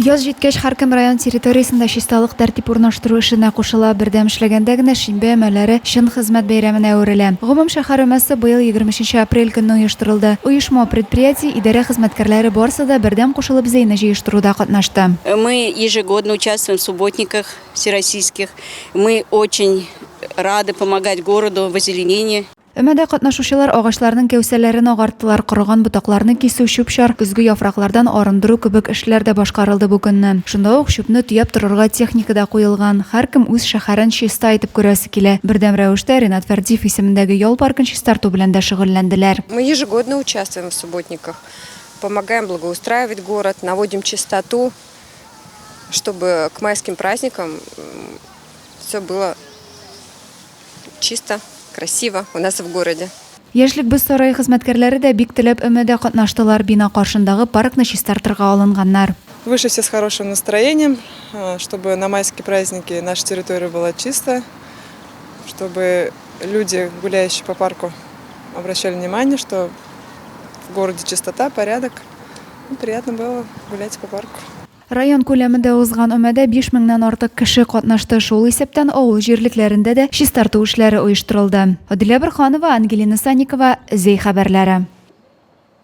Яз җиткәч, һәркем район территориясендә чисталык, тәртип урнаштыру эшенә кушыла. Бердәм эшләгәндә генә шимбә өмәләре чын хезмәт бәйрәменә әверелә. Гомумшәһәр өмәсе быел 23 апрель көнне оештырылды. Оешма, предприятие, идарә хезмәткәрләре барсы да бердәм кушылып Зәйне җыештыруда катнашты. Мы ежегодно участвуем в субботниках всероссийских. Мы очень рады помогать городу в озеленении. Өмәдә катнашучылар агачларның кәүсәләрен агарттылар, корыган ботакларны кисү, чүп-чар, көзге яфраклардан арындыру кебек эшләр дә башкарылды бу көнне. Шунда ук чүпне төяп торырга техника да куелган. Һәркем үз шәһәрен чиста итеп күрәсе килә. Бердәм рәвештә Ринат Фәрдиев исемендәге ял паркын чистарту белән дә шөгыльләнделәр. Мы ежегодно участвуем в субботниках, помогаем благоустраивать город, наводим чистоту, чтобы к майским праздникам все было чисто, красиво у нас в городе. Яшьлек боз сарае хезмәткәрләре дә бик теләп өмәдә катнаштылар, бина каршындагы паркны чистартырга алынганнар. Вышли все с хорошим настроением, чтобы на майские праздники наша территория была чистая, чтобы люди, гуляющие по парку, обращали внимание, что в городе чистота, порядок. Приятно было гулять по парку. Район күләмендә узган өмәдә 5 меңнән артык кеше катнашты, шул исәптән авыл җирлекләрендә дә чистарту эшләре оештырылды. Адилә Борһанова, Ангелина Санникова, Зәй хәбәрләре.